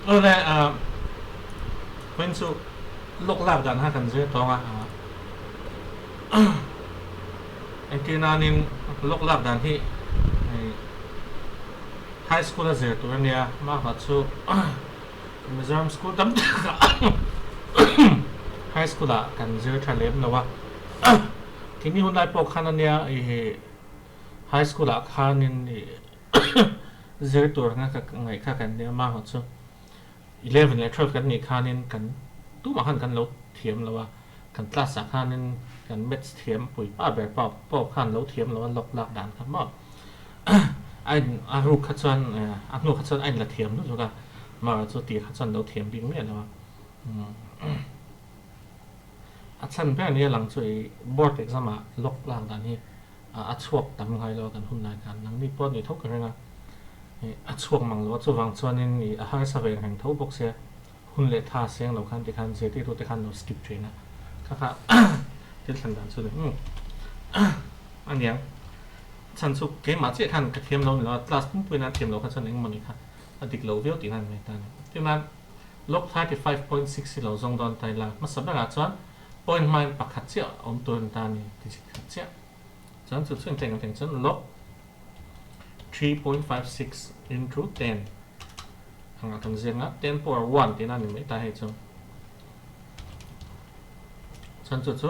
Awle vawiin chu lawk lak dan kha kan zir tawng a, engtir nanin lawk lak dan hi high school a zir tur a nia, mahmah chu Mizoram school tam takah high school ah kan zir tha lem lo a, keini hun lai pawh khan a nia ih high school ah khanin ih zir tur anga ka ngaih kha kan nia mahmah chu 11 leh 12 kan nih khanin kan tumah khan kan lo thiam lo a, kan class ah khanin kan maths thiam pui pa ber pawh pawh khan lo thiam lo a lawk lak dan kha maw. A in a ruk kha chuan a hnu kha chuan a in la thiam lutuk a, mara chu tih kha chuan lo thiam bik miah lo a. A chhan ber nia lang chu i board exam ah lawk lak dan hi a chhuak tam ngai lo a kan hun lai khan nangni pawh ni tho ka ring a, a chhuak mang lo a chuvang chuanin i a harsa ve reng tho bawk sia hun leh tha seng lo khan tikhan zirtirtu te khan lo skip thin a, kha kha thil thlen dan chu ni aniang. Chhan chu keimah chiah khan ka thiam lo ni lo a, class pumpuiin a thiam lo kha chuan engemaw ni kha a dik lo viau tihna a ni mai ta a ni. Tichuan log 35.6 hi lo zawng dawn ta ila, hmasa berah chuan point hmain pakhat chiah awm tur a ni ta a ni, digit khat chiah. Chuan chu chu engtleng engtleng chuan log 3.56 into 10 angah kan ziak a, 10 power 1 tihna a ni mai ta hei chu. Chuan chu chu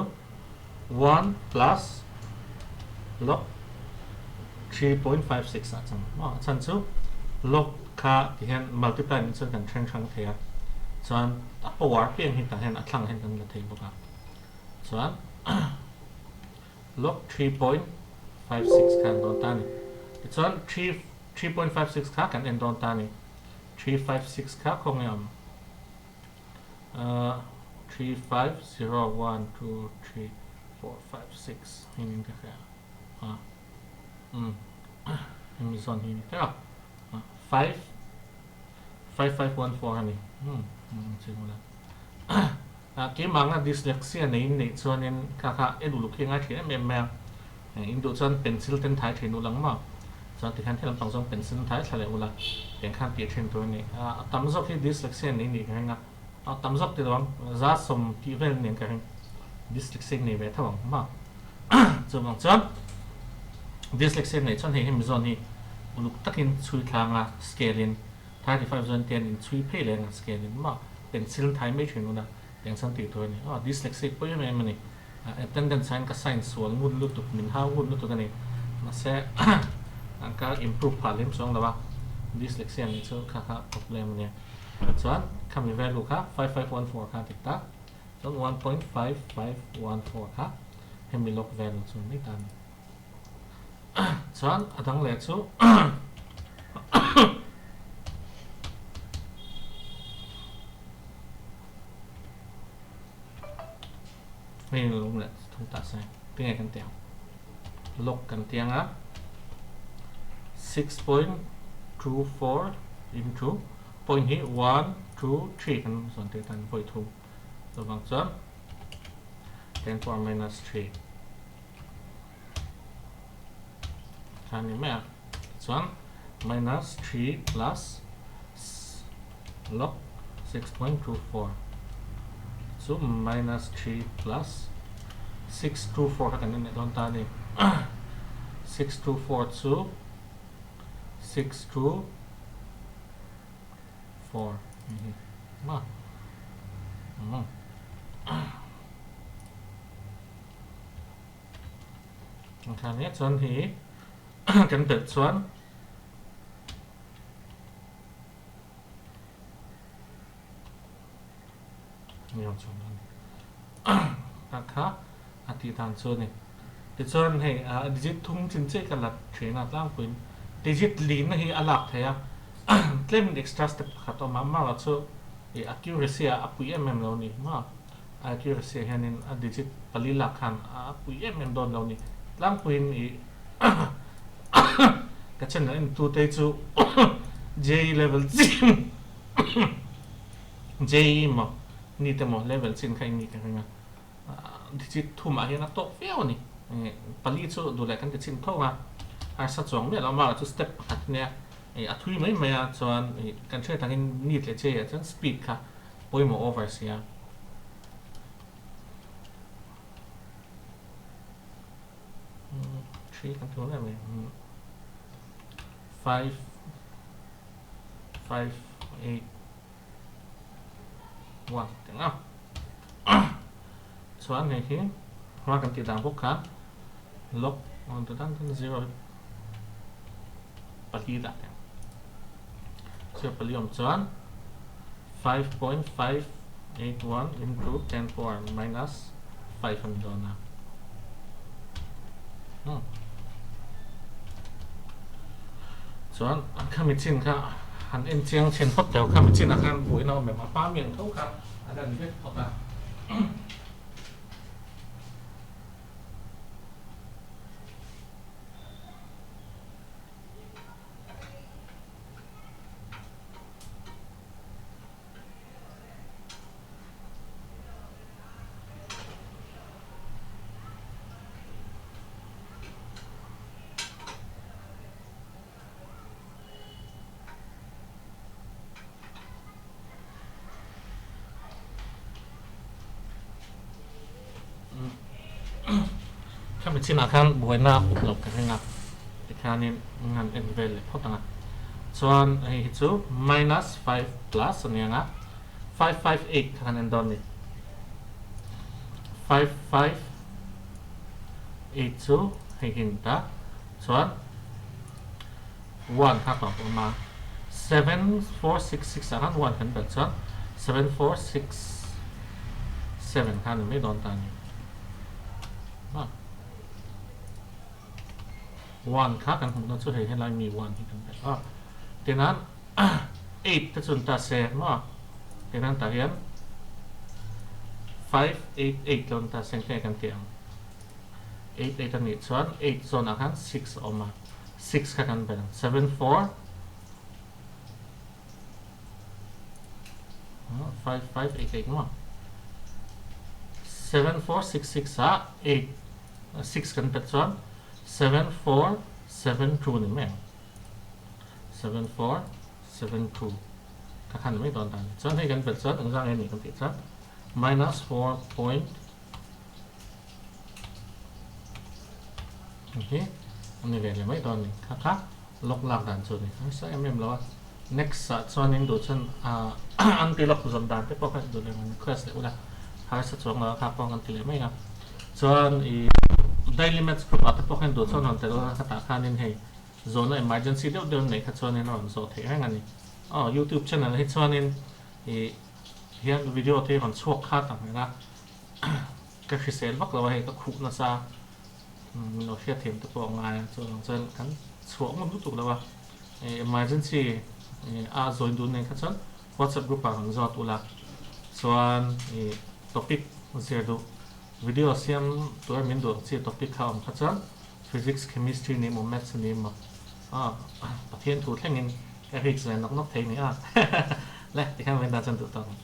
1 plus log 3.56 ah chang maw a chhan chu log kha ti hian multiply nih chuan kan then hrang thei a chuan a power piang hi tah hian a thlang hian kan la thei bawk a chuan log 3.56 kha an dawn ta a ni tichuan 3 3.56 kha kan en dawn ta a ni 356 kha khawnge awm 3 5 0 1 2 3 4 5 6 hei nin ka hria a um hemi zawn hi ni ta a 5 5 5 1 4 ani um um chi mula a keimah anga dyslexia nei in neih chuanin kha kha en uluk hi a ngai thin em em mai a in duh chuan pencil ten thai thin ul ang maw chuan tikhian thil lampang zawng pencil thai thla leh ula tiang khan tih thin tur a ni a tam zawk hi dyslexia nei nih ka ring a a tam zawk ti lo ang za sawm tih vel nen ka ring dyslexia nei ve tho ang maw chuvang chuan dyslexia nei chuan hei hemi zawn hi uluk takin chhui thlang a scale in 35 zawn ten in chhui phei leh ang scale in maw pencil thai mai thin ula tiang chuan tih tur a ni aw dyslexic pawh em em a ni. Attendance ah hian ka sign sual ngun lutuk, min hau ngun lutuk a ni. Mahse ka improve phah lem chuang lo a, dyslexia nih chu kha kha problem a nia. Chuan khami value kha 5514 kha a dik ta, chuan 1.5514 kha hemi log value chu mai ta a ni. Chuan a dang leh chu Hei lo leh thung ta se tinge kan tiang log kan tiang a 6.24 into point hi 1 2 3 kan zawn te tan vawi thum chuvang chuan 10 power minus 3 kha ni mai a chuan minus 3 plus log 6.24 chu minus 3 plus 624 kha kan en leh dawn ta a ni 624 chu 624 ma Engthla nia chuan hi kan belh chuan ni ang chuan ani ta kha a tih dan chu ani tichuan hei digit thum chin chiah ka la thin a tlangpuiin digit lihna hi a lak theih a tlem extra step pakhat a awm a amaherawhchu chu ih accuracy ah a pui em em lo a ni maw. Accuracy ah hianin a digit pali lak khan a pui em em dawn lo ni. Tlangpuiin i ka channel en tu te chu JEE level chin JEE maw ni te maw level chin kha in nih ka ring a. Digit thumah hian a tawk viau a ni. Pali chu duh leh kan ti chin tho a, harsa chuang miah lo amaherawhchu step pakhat ania. Ih a thui mai mai a chuan ih kan hriat angin neat leh chei ah chuan speed kha pawimawh over sia. Three kan tih mai mai 5 5 8 1 teng a chuan hei hi hma kan tih dan bawk khan log on to dan dan 0 pali dah teng zero pali awm chuan 5.581 into 10 power minus 5 a ni dawn a. Chuan khami chin kha han en chiang chhin phawt teh khami chinah khan buaina awm em a pa mi ang tho kha a lan vek phawt a. Khami chinah khan buaina up loh ka ring a, tikhianin an en vel leh phawt ang a. Chuan hei hi chu minus 5 plus a ni ang a, 558 kha kan en dawn a ni. 558 chu hei hi a ni ta. Chuan 1 kha ka awm a, 7466 ah khan 1 kan belh chuan 7467 kha a ni mai dawn ta a ni. 1 kha kan hmuhna chu hei helai mi 1 hi kan belh a. Tinan 8 te chu an ta se maw? Tinan tah hian 5 8 8 lo an ta se engtin nge kan tih ang? 8 8 a nih chuan 8 zawnah khan 6 a awm a, 6 kha kan belh ang. 7 4 5 5 8 8 maw? 7 4 6 6 ah 8 6 kan belh chuan 7 4 7 2 ni mai ang. 7472 ka khan mai dawn ta ni. Chuan hei kan belh chuan engzah nge ni kan tih chuan minus 4 point hi a ni ve leh mai dawn ni. Kha kha log lak dan chu ni. Harsa em em lo a. Next ah chuan in duh chuan anti log zawn dan te pawh kha duh leh request leh ula harsa chuang lo a kha pawh kan ti leh mai ang. Chuan i daily maths group ah te pawh khan duh chuan rawn tel ula khatah khanin hei Zawhna emergency deuh deuh neih kha chuanin a rawn zawh theih reng a ni. Aw youtube channel hi chuanin ih hian video te hi rawn chhuak khat ang reng a, ka hrisel vak lo a hei ka khuh nasa min lo hriatthiam te pawh a ngai a chuvang chuan kan chhuah ngawt lutuk lo a, emergency a join dun nen kha chuan whatsapp group ah rawn zawt ula chuan ih topic zir duh video siam tura min duh ang chi topic kha awm kha chuan Physics, Chemistry ni emaw Maths ni emaw ah Pathian thu thlengin ka risk ve nawk nawk thei ni a le tikhan vawiin tan chuan duh tawk ang.